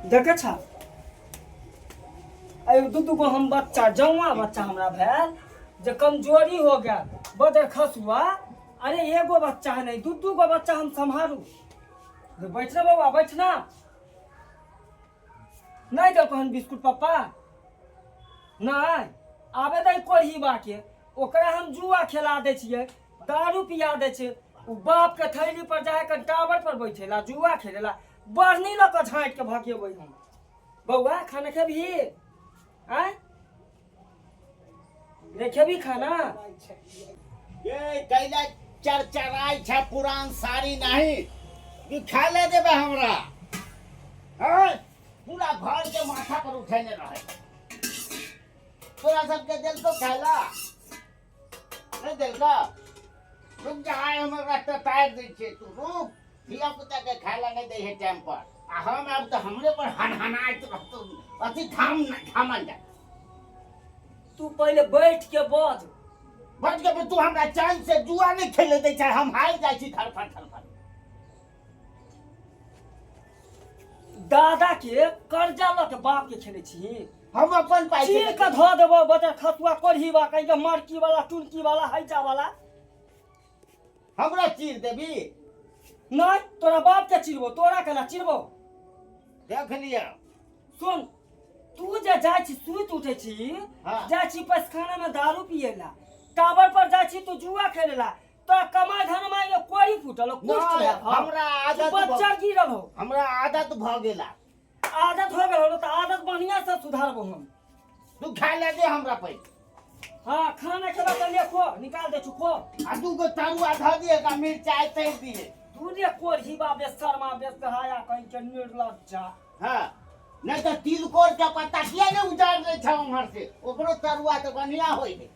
देखै छा, एगो दू दू गो हम बच्चा, जौआ बच्चा हमरा भेल जे कमजोरी हो गया बदर खसुआ। अरे एगो बच्चा है नहीं, दू दू गो बच्चा हम सम्हारू। रे बैठ ना बौआ, बैठ ना। नहीं देलको हन बिस्कुट पप्पा? नहीं आबे दै कोढ़ी बाके, ओकरा हम जुआ खेला दै छियै, दारू पिया दै छियै। ओ बाप के थैली पर जाए के टावर पर बैठेला, जुआ खेलेला, बढ़नी लऽ कऽ झाँटि के भगेबै हम। बौआ खाना खेबही? आँय रे, खेबही खाना? ये कैला चरचराइ छै पुरान साड़ी नहीं कि खाय ले देबे हमरा? हैं, पूरा घर के माथा पर उठेने रहे। तोरा सबके देलको खायला? नहीं देलको? रुक जा, आइ हम एकरा टटारि दै छियै। तू रुक। धिया पुता के खायला नहीं दै है टाइम पर, आ हम आब तऽ हमरे पर हनहनाइत रहतौ। अथी धाम धामन जा। तू पहिले बैठ के बज। बैठ के तू हमरा चैन से जुआ नहीं खेले दै छै, हम हारि जाइ छी धड़फड़ धड़फड़। दादा के कर्जा लऽ के बाप के खेलै छी? हम अपन पाइ चीर के धऽ देबो बटर खतुआ कोढ़ी बा कहीं के, मरकी वाला, टुनकी वाला, हैजा वाला। हमरा चीर देबी? नहीं, तोरा बाप के चिरबो, तोरा केना चिरबो? देख लिया। सुन, तू जे जाइ छी, सुति उठै छी, जाइ छी पैसखाना में दारू पिए ला, टावर पर जाइ छी तू जुआ खेले ला, तोरा कमाई धनमाई में कोड़ी फूटल हो, कुष्ठ नहीं, भेल हो। हमरा आदत तू बच्चा गिरल हो। हमरा आदत भऽ गेला। आदत हो गेल हो तऽ आदत बढ़िया से सुधारबो हम। तू खाय ले दे हमरा पैसा। हाँ, खाना खेबा तऽ ले खो, निकाल दे छु, खो। आ दू गो तरुआ धऽ दिए का, मिरचाई तैर दिए। तू रे कोढ़ी बा, बेशर्मा, बेसहाया कहीं के, निर्लज्जा। हाँ, नहीं तो तिलकोर के पत्ता किया ने उजाड़ दै छौ उम्हर से? ओकरो तरुआ तऽ बढ़िया होइ है।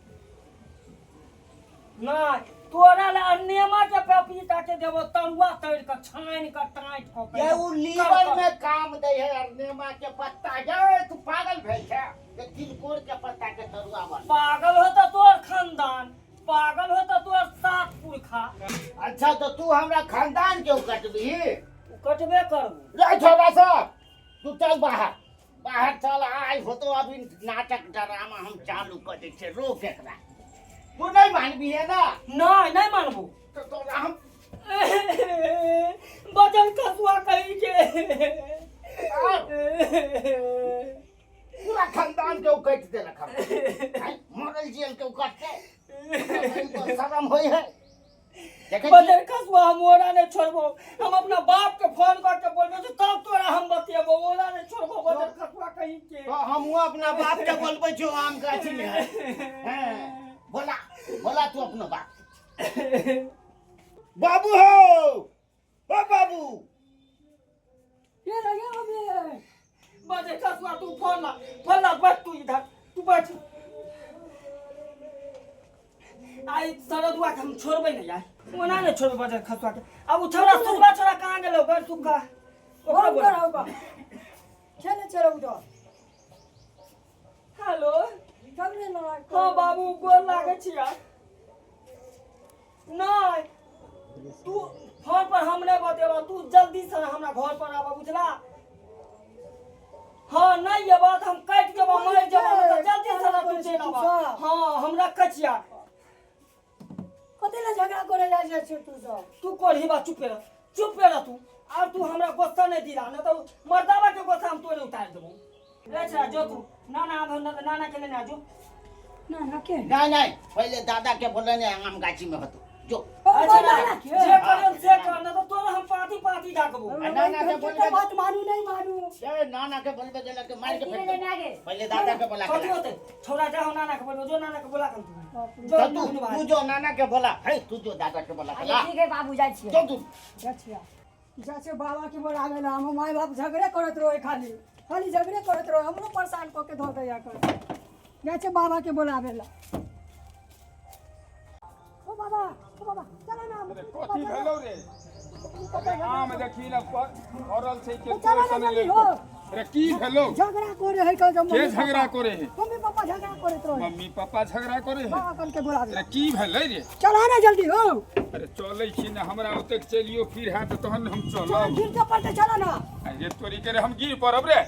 नहीं, तोरा ले अनेमा के पपीता के देबो तरुआ, तैर के, छानि के, टाँटि के। ये उ लीवर में काम दै है अरनेमा के पत्ता। ये तू पागल भेल छै जे तिलकोर के पत्ता के तरुआ बन? पागल हो तो तोर खानदान पागल हो तो तोर सात पुरखा। अच्छा, तो तू हमरा खानदान के कटबही? कटबे करबो। रे छोरा सब, तू चल बाहर, बाहर चल। आइ होतो अभी नाटक ड्रामा हम चालू कर दै छियै। रोक एकरा। तू नहीं मानबी है ना? नहीं, नहीं मानबो। तो तोरा हम बजल कसुआ कहीं के। पूरा खानदान के उकट देलक हम। आइ मरल जियल के उकटते तो शरम होय है? देखै छी? बजल कसुआ, हम ओरा नहीं छोड़बो। हम अपना बाप के फोन करके बोलबो जे तब तोरा हम बतियेबो। ओरा नहीं छोड़बो, बजल कसुआ कहीं के। तो हमहूँ अपना बाप के बोलबै छियौ आम गाछी में है। हैं, बोला बोला तू अपनो बाप के। बाबू हो, ओ बाबू। ये लगे हमें बजे कसुआ, तू फोन ला, फोन ला। बैठ तू इधर, तू बैठ। आई सरदुआ के हम छोड़बै नहीं यार, ओना नहीं छोड़बै बजर खसुआ के। अब उ छोरा सुखबा छोरा कहाँ गेलो? घर सुखा ओकरो बोल। होगा चले चलो उधर। हेलो। झगड़े लड़ाई। हाँ बाबू, गोर लागै छियै। नहीं, तू फोन पर हम नहीं बतेबा, तू जल्दी से हमरा घर पर आबा, बुझला? हाँ, नहीं एबा तऽ हम कटि जेबा, मरि जेबा। तऽ जल्दी से ना तू चलि आबा। हाँ, हम रखै छियै। कथी लए झगड़ा करे जाइ छै तू सब? तू कोढ़ी बा, चुपे रह, चुपे रह तू। और तू हमरा गुस्सा नहीं दिला, ना तो मर्दाबा के गुस्सा हम तोरे उतार देबो। रे छा, जो तू नाना आबो, नाना के लेने आजो। ना ना के। नहीं नहीं, पहले दादा के बोले ने आम गाछी में होतो जो। अच्छा, नाना के। जे करम से कर, ना तो तोरा हम पाती पाती डाकबो। आ नाना के बोलबे। बात मानू नहीं मानू? ए, नाना के बोलबे गेला के मार के फेंक देबो। पहले दादा के बोला के कथी ला। होते छोरा? जाओ नाना के बोलबो, जो नाना के बोला कर तू जो। तो तू दुनू भाई। तू जो नाना के बोला है, तू जो दादा के बोला के ला। ठीक है बाबू, जाइ छियै। जो तू। जाइ छियै, जाइ छियै बाबा के बोलावे ला। हम माय बाप झगड़े करत रहे, खाली खाली झगड़े करत रहे, हमरो परेशान कऽ के धऽ दैया कर। जाइ छियै बाबा के बोलावे ला। ओ बाबा, ओ बाबा, चलो ना। अरे कथी भेलौ रे? अरे आम देखी ने, फड़ल छै के? चलो ना तोड़ जल्दी लेलको। हो। अरे की भेलो? झगड़ा करे है कल के झगड़ा करे है? मम्मी पापा झगड़ा करैत रहे। मम्मी पापा झगड़ा करे है? बाबा कल के बोलाबे। अरे की भेलै रे? चला ना जल्दी हो। अरे चलै छी ने, हमरा ओतेक चलियो फिर हैत तहन हम चला चलब। गिर के पड़ते, चला ना। अरे तोरी के रे, हम गिर पड़ब रे।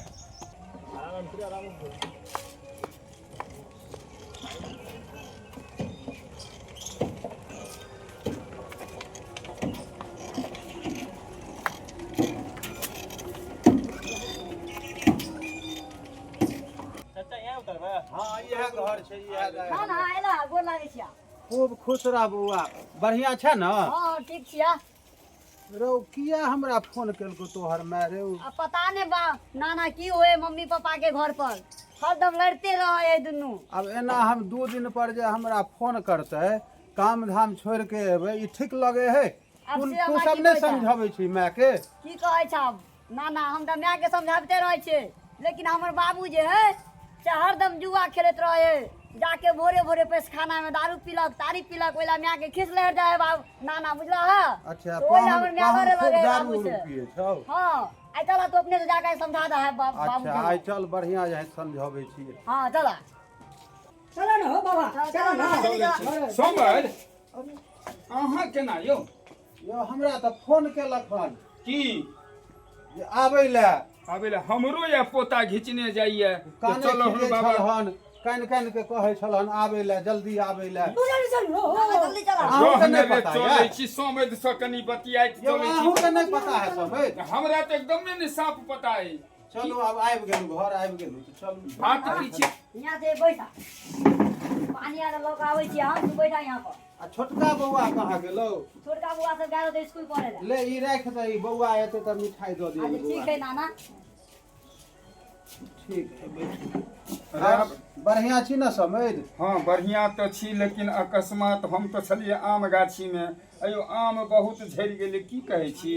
हाँ, इएह घर छै, इएह गाय। ना ना आइला, गोर लागै छिया। खूब खुश रह बौआ, बढ़िया छै ने? हाँ, ठीक छिया। रौ, किया हमरा फोन केलको तोहर माय रे? आ पता नहीं बा नाना की होए मम्मी पापा के घर पर, हरदम लड़ते रहे है दुनू। आब एना हम 2 दिन पर जे हमरा फोन करतै, काम धाम छोड़ के एबै, ई ठीक लगे है? आब तू से तू हमरा सब की नहि कहै छह? समझाबै छी माय के? की कहै छ नाना, हम तऽ माय के समझाबते रहै छियै, लेकिन हमर बाबू जे है से हरदम जुआ खेलैत रहे, जाके भोरे भोरे पैसखाना में दारू पीलक, तारी पीलक, ओहि ला माय के खींच लहर जाए बाबू नाना, बुझला है? अच्छा। तो ओहि ला पाहुन हमर माय पाहुन लड़े खूब लगे दारू बाबू उरू से। पिए छौ? हाँ, आइ चला, तू अपने से जाके समझा दे है बाबू अच्छा, के। आइ चल, बढ़िया जे है समझाबै छियै। हाँ, चला। चला ना हो बाबा, चला ना। समझ अहाँ केना यौ? यौ, हमरा तऽ फोन केलक हन। की? जे आबै लए। आबै लए? हमरो या पोता घिचने जाइए तऽ काने चलो खींचै बाबा। छलहन, कानि कानि के कहै छलहन आबै लए, जल्दी आबै लए। जल्दी चलू हो। नाना, जल्दी चला। अहूँके रहने नहि रे, पता चलै यऽ? छी, समैध सँ कनि बतियाइत यौ, चलै छी। अहूँके नहि पता है समझ? हमरा तऽ एकदमे नहि साफ पता अइ। चलू, आब आबि गेलहुँ, घर आबि गेलहुँ तऽ चलू। बात की छी? यहाँ से बैठा, पानी आर लऽ कऽ आबै छी हम, तू बैठा यहाँ पर। आ छोटका बौआ कहाँ गेलौ? छोटका बौआ सब गेल होतै स्कूल पढ़े लए। ले, ई राखि दे, ई बौआ एतै तऽ मिठाई दऽ दिअ। अच्छा, ठीक है नाना। ठीक है, बैठू। अरे आब- बढ़िया छी ने समझ? हाँ, बढ़िया तऽ छी, लेकिन अकस्मात हम तऽ छलियै आम गाछीमे, अयो आम बहुत झड़ि गेलै, की कहै छी,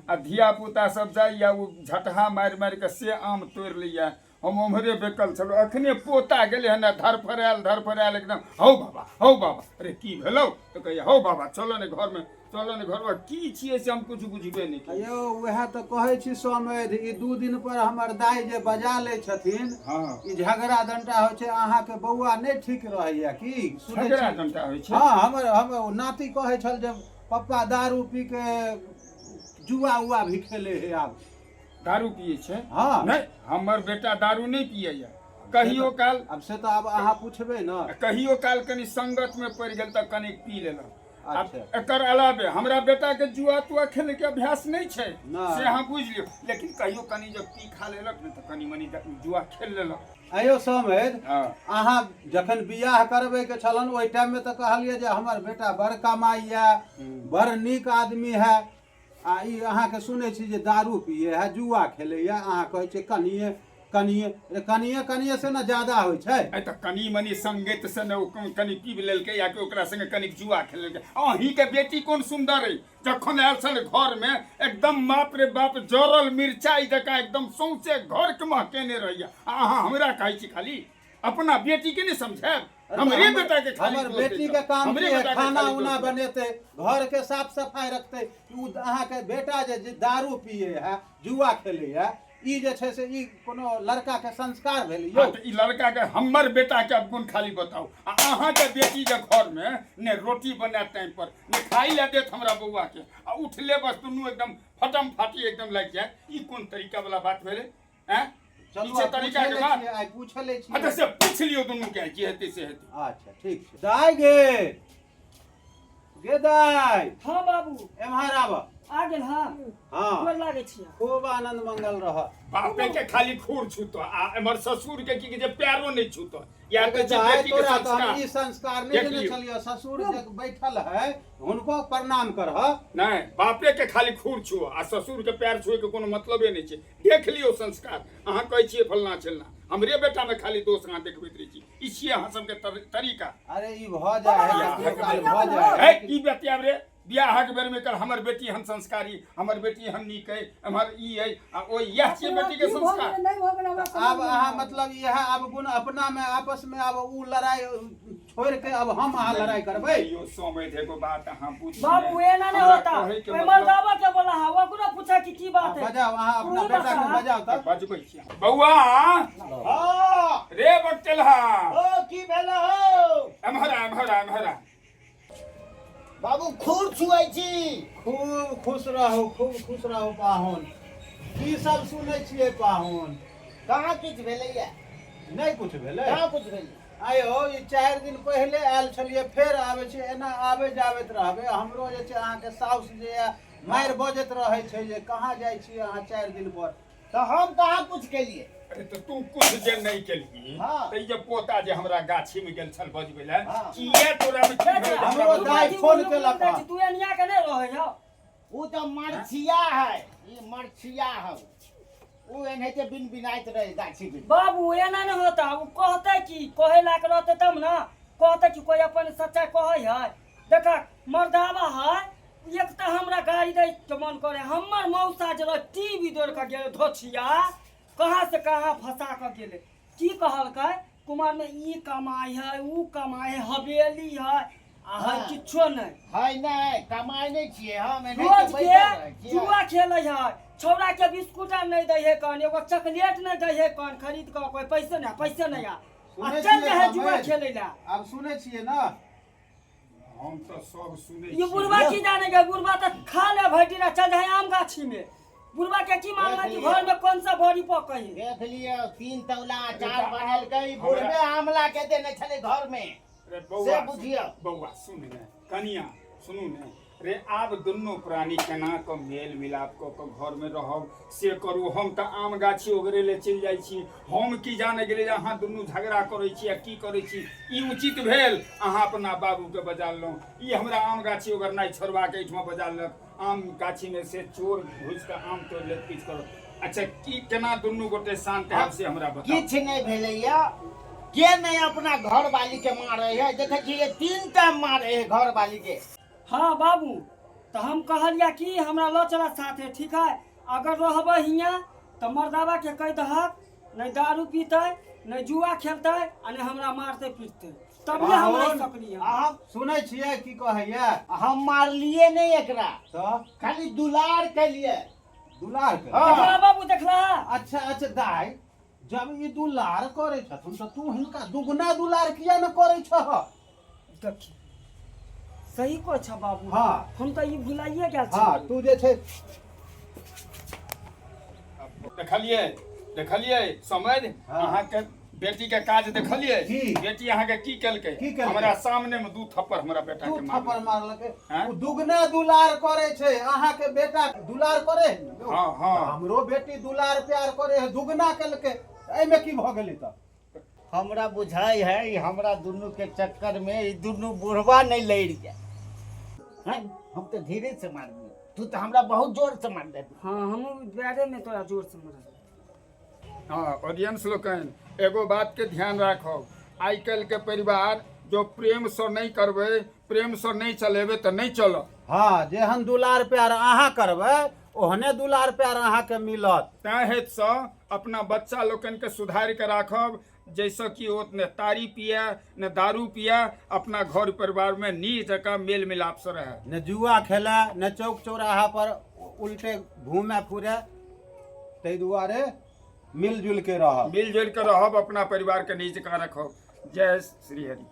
आ धिया पुता सब जाइए, ओ झटहा मारि मारि कऽ से आम तोड़ि लैए। हम ओम्हरे बेकल छलहुँ, अखने पोता गेलै हन, धरफड़ायल धरफड़ायल एकदम, हौ बाबा, हौ बाबा। अरे की भेलौ? तऽ कहैए, हौ बाबा, चलो ने घरमे, चलो ने घरमे। की छियै से हम किछु बुझबे नहि केलियै। यौ, उएह तऽ कहै छी समैध, ई 2 दिन पर हमर दाइ जे बजा लै छथिन, ई झगड़ा डंटा होइ छै। अहाँके बौआ नहि ठीक रहैया की सुनै झगड़ा छी? डंटा होइ छै? हाँ, हमर हमर ओ नाती कहै छल जे पप्पा दारू पी के जुआ उआ भी खेले है आब। दारू पियै छै? हाँ। नहि, हमर बेटा दारू नहि पियैया, कहियो काल। आब से तऽ आब अहाँ पुछबै ने। कहियो काल कनि संगत में पड़ि गेल तऽ कनि पी लेलक। आब अच्छा। एकर अलावे हमरा बेटा के जुआ तुआ खेले के अभ्यास नहि छै, नहि। से अहाँ बुझि लियौ, लेकिन कहियो कनि जब पी खा लेलक ने तऽ कनि मनि जुआ खेल लेलक। आयो समैध, हाँ। अहाँ जखन बियाह करबै के छलन ओहि टाइम में तऽ कहलियै जे हमर बेटा बड़ कमाइया, बड़ नीक आदमी है, आ ई अहाँके सुनै छी जे दारू पिए है, जुआ खेलैया, अहाँ कहै छियै कनिए कनिए। रे, कनिए कनिए से ने ज्यादा होइ छै। आइ तऽ कनि मनि संगत से ने ओ कनि पीब लेलकै या कि ओकरा संगे कनि जुआ खेल लेलकै। अहीँके बेटी कोन सुन्दर अइ, जखन आयल छल घरमे एकदम बाप रे बाप जरल मिरचाइ जकाँ एकदम सौंसे घरके महकेने रहैया, आ अहाँ हमरा कहै छी खाली अपना बेटी के नहीं समझायब? हमरे बेटा के खाली हमर दोष दै बेटी छौ। के काम हमरे की है? बेटा के खाना खाली उना दोष दै। बनेते, घर के साफ सफाई रखते। उ अहाँ के बेटा जे जे दारू पिए है, जुआ खेले है, ई जे छै से ई कोनो लड़का के संस्कार भेल यौ? हाँ, तऽ ई लड़का के, हमर बेटा के अवगुण खाली बताउ, आ अहाँ के बेटी के घर में ने रोटी बनायत टाइम पर, ने खाइ लए देत हमरा बौआ के, आ उठले बस दुनू एकदम फटम फाटी एकदम लागि जायत, ई कोन तरीका वाला बात भेलै? आँय, चलू, ई छै आइ तरीका पूछे के लै बात? छियै, आइ पूछे लै अच्छा छियै। से पूछि लियौ दुनू के, की हेतै से हेतै। अच्छा, ठीक छै। दाइ गे, गे दाइ। हाँ बाबू। एम्हर आब। आ गेल। हाँ। हाँ। गोर लागै छियै। खूब आनंद मंगल रह। बापे के खाली खूर छूतो आ एमहर ससुर के की जे पैरो नहीं छूतो, या कहै छै दाइ, बेटी के तोरा तऽ हम संस्कार ई संस्कार नहि देख देने लियौ। छलियौ। ससुर जे बैठल है हुनको प्रणाम करह। नहीं, बापे के खाली खूर छुओ आ ससुर के पैर छुए के कोनो मतलबे नहीं छै। देख लियौ संस्कार। अहाँ कहै छियै फलना चिलना, हमरे बेटा में खाली दोष अहाँ देखबैत रहै छी। ई छियै अहाँ सबके तरीका? अरे, ई भऽ जाइ है, कखनो काल भऽ जाइ है है। की बतियाब रे? बियाहक बेर में कल हमर बेटी हम संस्कारी, हमर बेटी हम नीक है, एम्हर ई है आ ओ इएह छियै बेटी के की भऽ संस्कार। गेलै, नहि भऽ गेलै, हमरा समझ आब नहि अहाँ आयल। मतलब इएह आब गुण अपना में आपस में आब उ लड़ाई छोड़ि के अब हम अहाँ लड़ाई करबै। यो समय एगो बात अहाँ बुझू। बाबू एना नहीं हमरा होता। कहै के ओए मतलब- मर्दावा के बोला है, ओकरो पूछा कि की बात है। बजाओ अहाँ अपना तू बेटा के बता। बजाओ तब। बजबै छी बौआ। हाँ। रे बकचलहा। ओ की भेल हो? एम्हर आ, एम्हर आ, एम्हर आ। बाबू खूब छुआई छी। खूब खुश रहू, खूब खुश रहू पाहुन। की सब सुनै छियै पाहुन? कहाँ किछु भेलैया? नहि कुछ भेलै? कहाँ कुछ भेलै? आयो ई 4 दिन पहिले आयल छलियै, फेर आबै छी, एना आबै जाबैत रहबै। हमरो जे छै अहाँके साउस जे यऽ मारि बजैत रहै छै जे कहाँ जाइ छी अहाँ 4 दिन पर। तऽ हम कहाँ कुछ केलियै? अरे तऽ तू कुछ जे नहि केलही हाँ। तऽ ई जे पोता जे हमरा गाछी में गेल छल बजबै लए, हाँ। किया तोरा में की भेल? हमरो हमरा दाइ तू फोन बाजी केलक बोलू, हँ। तू एनिया के नहि रहै हौ। ओ तऽ मरछिया है, ई मरछिया है। ओ एनाहिते बिन बिनाइत रहे गाछी में। बाबू एना नहीं होता। वो कहते कि कहे लायक रहते तब ना कहते कि कोई अपन सच्चाई कहे है। देखा मर्दावा है, एक तो हमरा गाड़ी दै के मन करे। हमर मौसा जे रहे टीवी दौड़ के गेल धोछिया कहाँ से कहाँ फंसा के गेले। की कहलकै कुमार में ई कमाई है ऊ कमाई है हवेली है आ है हाँ। किछो नहीं है नहीं, कमाई नहीं छियै हम, एनाहिते रोज बैठल के रहै छियै। जुआ खेलै है, छौड़ा के बिस्कुट आर नहीं दै है कन, एगो चॉकलेट नहीं दै है कन खरीद कऽ, कोई पैसे नहीं, पैसे नहीं आ। आ सुनै चल छियै जाइ है जुआ समैध? खेलै ला। आब सुनै छियै ना? हम तऽ सब सुनै ये बुढ़वा की जाने के, बुढ़वा तऽ खा ले भरि दिन आ चल जाइ आम गाछी में। बुढ़वा के की मालूम है कि घर में कौन सा बड़ी पकै है। देख लियौ, 3 तौला अचार बनेलकै, बुढ़बे आमला के देने छलै घर में। रे बौआ, से बुझियौ। बौआ सुन ने कनिया, सुनू ने रे, आब दुनू प्राणी केना कऽ मेल मिलाप कऽ कऽ घर में रहब से करू। हम तऽ आम गाछी ओगरे ले चलि जाइ छी, हम की जाने गेलियै जे अहाँ दुनू झगड़ा करै छी आ की करै छी। ई उचित भेल? अहाँ अपना बाबूके बजा लेलहुँ, ई हमरा आम गाछी ओगरनाइ छोड़बाके एहिठमा बजा लेलक। आम गाछी में से चोर घुसि कऽ आम तोड़ि लेत, किछु करत। अच्छा की केना दुनू गोटे शान्त हैब से हमरा बताउ। किछु नहि भेलैया। के नहि अपना घरवाली के मारै है? देखै छियै 3 टाइम मारै है घरवाली के। हाँ बाबू, तऽ हम कहलिया कि हमरा लऽ चला साथे, ठीक है? अगर रहबै हियाँ तऽ मर्दावा के कहि दहक नहि दारू पीतै, नहि जुआ खेलतै आ नहि हमरा मारतै पीटतै, तभिए हम रहि सकली। हम सुनै छियै की कहैया? हम मारलियै नहि एकरा, तऽ खाली दुलार केलियै। दुलार के? हाँ। देखला बाबू, देखला? अच्छा अच्छा दाइ, जब ई दुलार करै छथुन तऽ तू हिनका दुगुना दुलार किया ने करै छह? देखी सही कहै छ बाबू। हाँ। हम तऽ ई भुलाइए गेल छी। हाँ, तू जे छै देखलियै, देखलियै समझ? हाँ। अहाँके बेटी के काज देखलियै? की? बेटी अहाँके की केलकै? की केलकै? हमरा सामने में 2 थप्पड़ हमरा बेटा दू के थप्पड़ मारलकै। मारलकै। हाँ? ओ दुगना दुलार करै छै। अहाँके बेटा दुलार करे है ने? हाँ, हाँ। हमरो बेटी दुलार प्यार करे है, दुगना केलकै, एहिमे की भऽ गेलै? तऽ हमरा बुझाइ है ई हमरा दुनू के चक्कर में ई दुनू बुढ़वा नहीं लड़ि जाए। हैं? हम तऽ धीरे से मारलियै, तू तऽ हमरा बहुत जोर से मार देबी। हाँ, हमहूँ बैरे में तोरा जोर से मारलियै। हाँ ऑडियंस लोकनि, एगो बात के ध्यान राखब, आइ काल्हि के परिवार जो प्रेम से नहीं करबै, प्रेम से नहीं चलेबै तऽ नहीं चलत। हाँ, जेहन दुलार प्यार अहाँ करबै ओहने दुलार प्यार अहाँके मिलत। तैं हेतुसँ अपना बच्चा लोकनिके सुधारि कऽ राखब, जाहिसँ कि ओ ने तारी पिए ने दारू पिए, अपना घर परिवारमे नीक जकाँ मेल मिलापसँ रहए, ने जुआ खेलए, ने चौक चौराहा पर उल्टे घूमे फुरे। ताहि दुआरे मिलजुल के रहब, मिलजुल के रहब, अपना परिवारके नीक जकाँ रखब। जय श्री हरि।